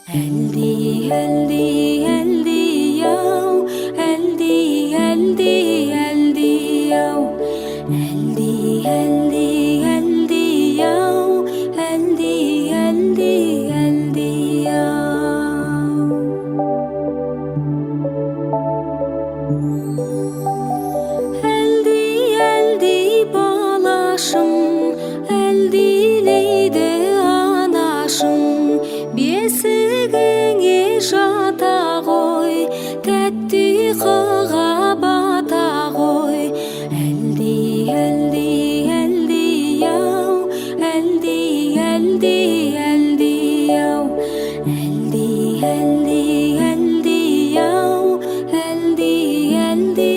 Әлди, әлди, әлди ау, әлди, әлди, әлди ау, әлди, әлди, әлди ау, әлди, әлди, әлди ау. Әлди, әлди балашым, әлдилейді анашым, бесігіңе жата ғой, тәтті ұйқыға бата ғой. Әлди, әлди, әлди ау, әлди, әлди, әлди ау, әлди, әлди, әлди ау, әлди, әлди,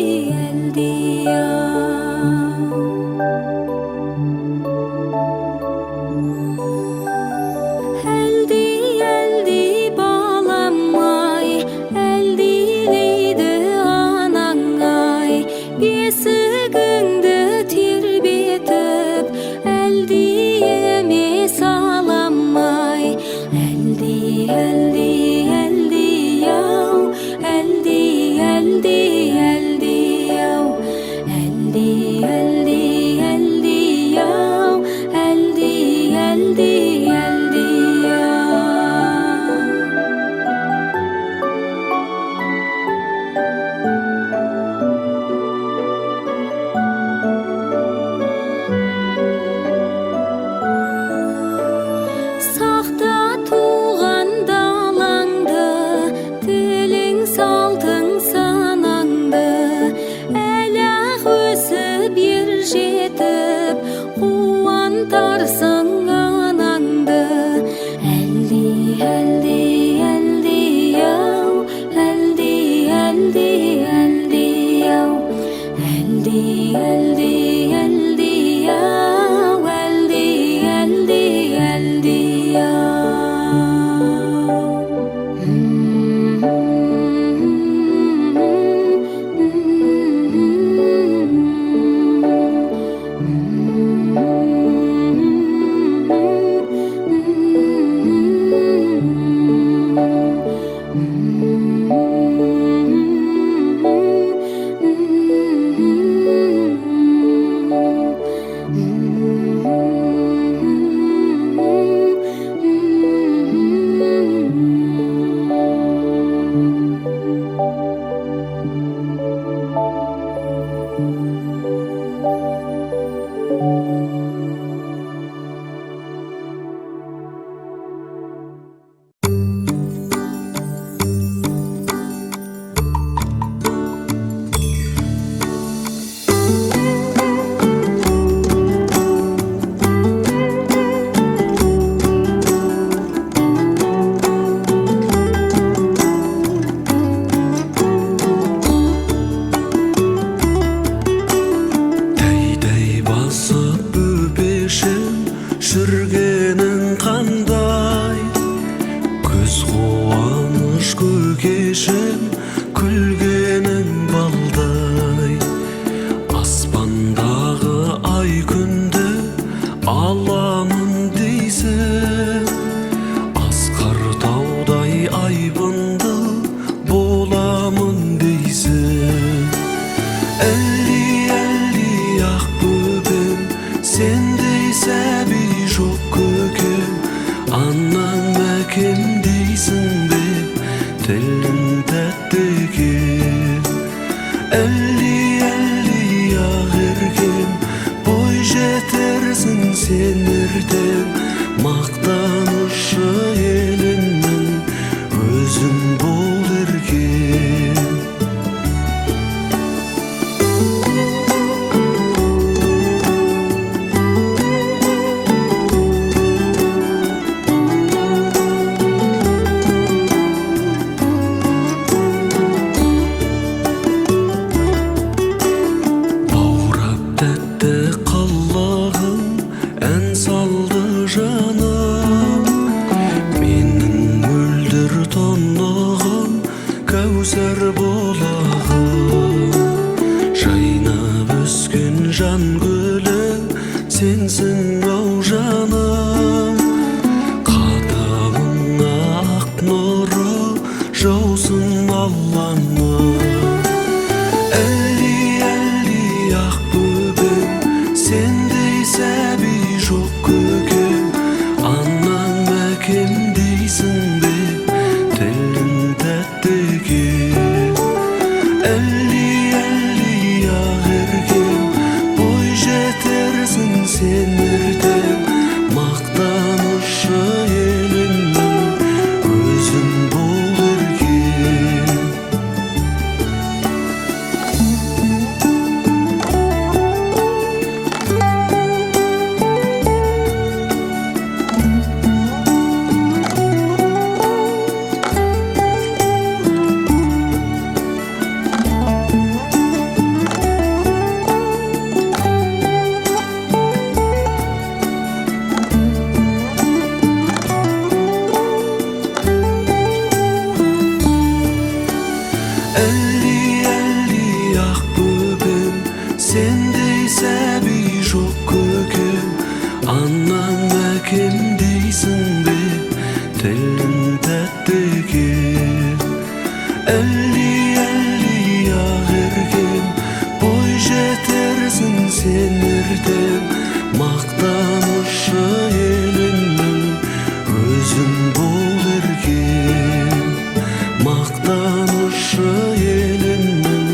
әлди ау. Әлди, әлди балам ай, әлдилейді анаң ай, бесігіңді тербетіп, әлдиіме салам ай. Әлди, әлди, әлди ау, әлди, әлди, әлди ау, әлди, әлди, әлди ау, әлди, әлди, әлди ау. Сақта туған далаңды, тілің салтың санаңды, әлі-ақ өсіп ер жетіп, қуантарсың анаңды. Әлди, әлди, әлди ау, әлди, әлди, әлди ау, әлди, әлди, әлди ау, әлди, әлди, әлди ау. Тәй-тәй басып бөпешім, жүргенің қандай? Көз қуаныш көкешім, күлгенің балдай. Аспандағы ай күнді аламын дейсің, асқар таудай айбынды боламын дейсің. Әлди, әлди ақ бөпем, сендей сәби жоқ көкем. Анам, әкем дейсің бе, тілің тәтті екен. Әлди, әлди ақ еркем, бой жетерсің сен ертең. Мақтанышы еліңнің, өзің бол еркем. баланы. Әлди, әлди, ақ бөпем, сендей сәби жоқ көкем. Анаң әкем дейсің бе, тілің тәтті екен. Әлди, әлди, ақ еркем, бой жетерсің сен ертең. Мақтанышы елімнің, өзің бол еркем. Әлди, әлди, ақ бөпем, сендей сәби жоқ көкем. Анаң әкем дейсің бе, тілің тәтті екен. Әлди, әлди, ақ еркем, бой жетерсің сен ертең. Мақтанышы елімнің, өзің бол еркем. Мақтанышы елімнің,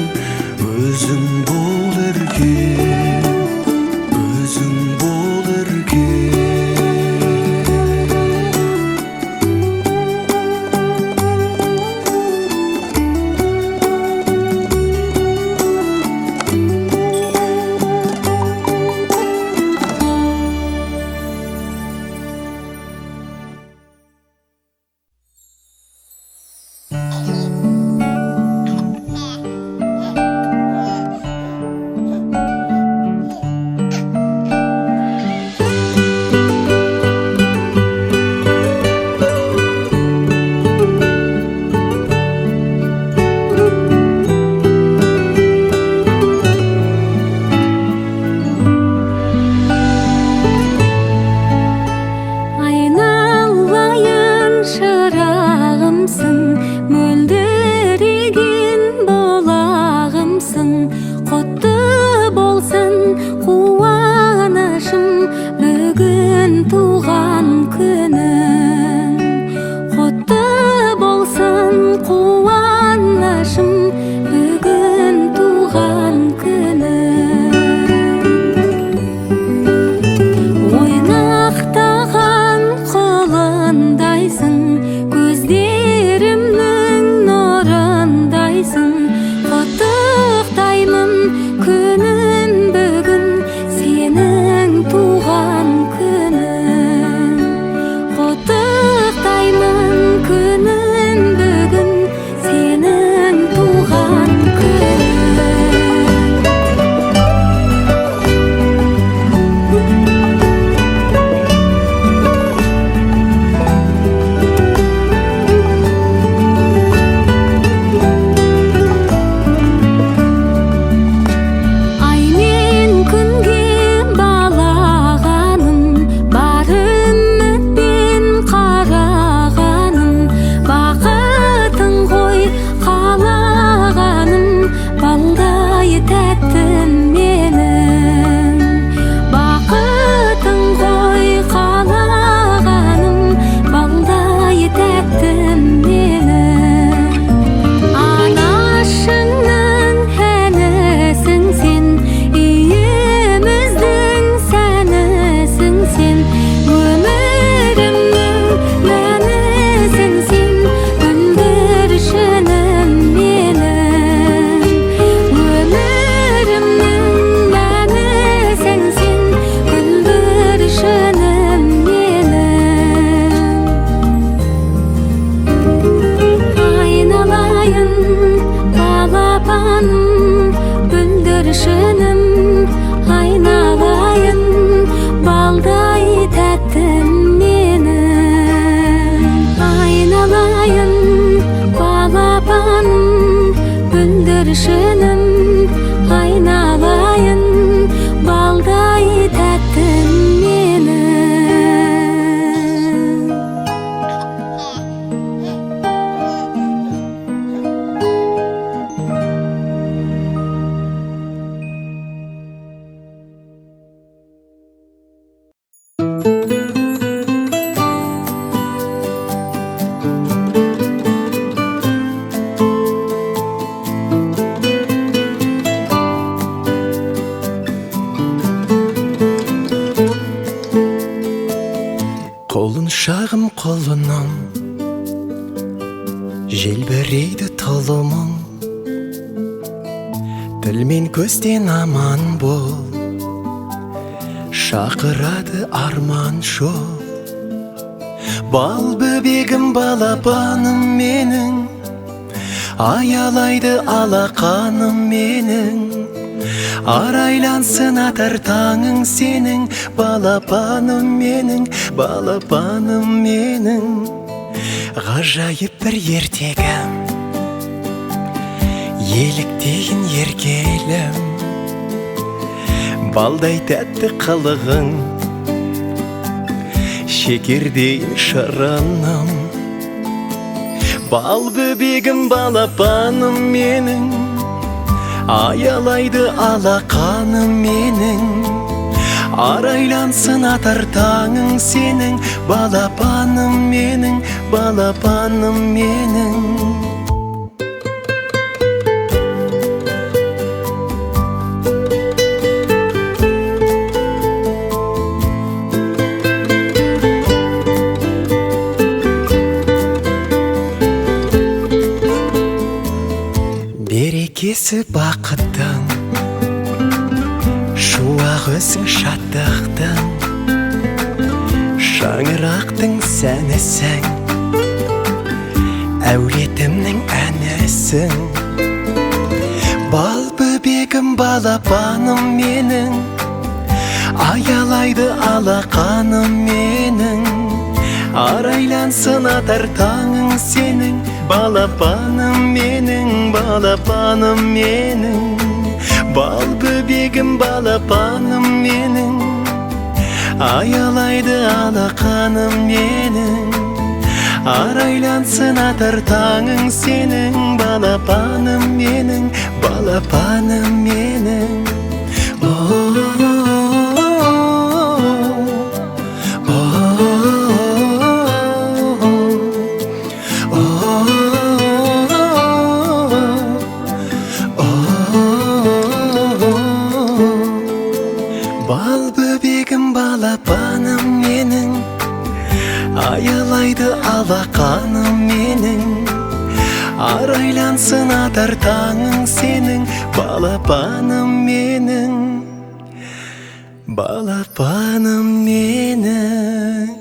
өзің бол еркем. Өзің бол еркем. Айналайын шырағымсың, мөлдіреген бұлағымсың. Құтты болсын қуанышым, бүгін туған күнің. Құтты болсын қуанышым, бүгін туған күнің. Ойнақтаған құлындайсың, көздерімнің нұрындайсың. Құттықтаймын күнім бүгін, сенің туған күнің. Құттықтаймын күнім бүгін, сенің туған күнің. Ай мен күнге балағаным, бар үмітпен қарағаным. Бақытың ғой қалағаным, балдай тәттім менің. Бақытың ғой қалағаным, балдай тәттім менің. Анашыңның әнісің сен, үйіміздің сәнісің сен. Өмірімнің мәнісің сен, бүлдіршінім менің. Өмірімнің мәнісің сен, бүлдіршінім менің. Айналайын балапаным, бүлдіршінім, айналайын балдай тәттім менің. Айналайын балапаным, бүлдіршінім, айналайын балдай тәттім менің. Желбірейді тұлымың, тіл мен көзден аман бол. Шақырады арман жол. Бал бөбегім, балапаным менің, аялайды алақаным менің. Арайлансын атар таңың сенің, балапаным менің, балапаным менің. Ғажайып бір ертегім, еліктейін еркелім. Балдай тәтті қылығың, шекердейін шырыным. Бал бөбегім, балапаным менің, аялайды алақаным менің. Арайлансын атар таңың сенің, балапаным менің, балапаным менің. Берекесі бақыттың, шуақ өзің шаттықтың, шаңырақтың сәнісің, әулетімнің әнісің. Бал бөбегім, балапаным менің, аялайды алақаным менің. Арайлансын атар таңың сенің, балапаным менің, балапаным менің. Бал бөбегім, балапаным менің, аялайды алақаным менің. Арайлансын атар таңың сенің, балапаным менің, балапаным менің. Бал бөбегім, балапаным менің, аялайды алақаным менің. Арайлансын атар таңың сенің, балапаным менің, балапаным менің.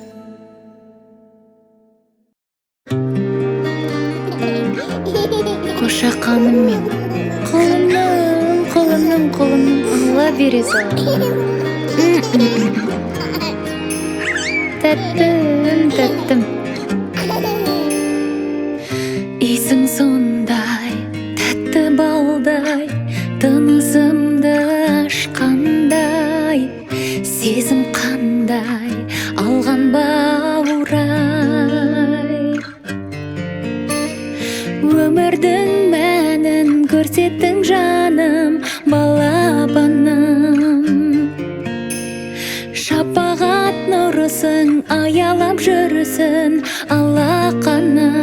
Қошақаным мен, құлыным, құлыным, құлыным, алла бере салам. Тәттім, тәттім. Иісің сондай, тәтті балдай, тынысымды ашқандай, сезім қандай, алған баурай. Өмірдің мәнін көрсеттің жаным, балапаным. Шапағат нұрысың аялап жүрсін алақаным.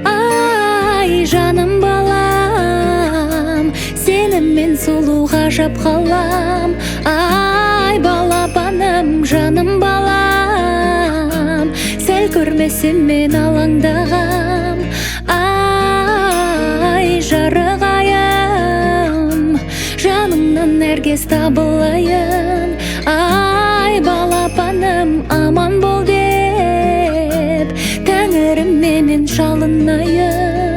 Ай, жаным балам, сені мен сұлу ғажап қалам. Ай, балапаным, жаным балам, сәл көрмесем мен алаңдағам. Ай, жарық айым, жаныңнан нәргес табылайын. Ай, балапаным, аман бол деп тәңіріме мен жалынайын.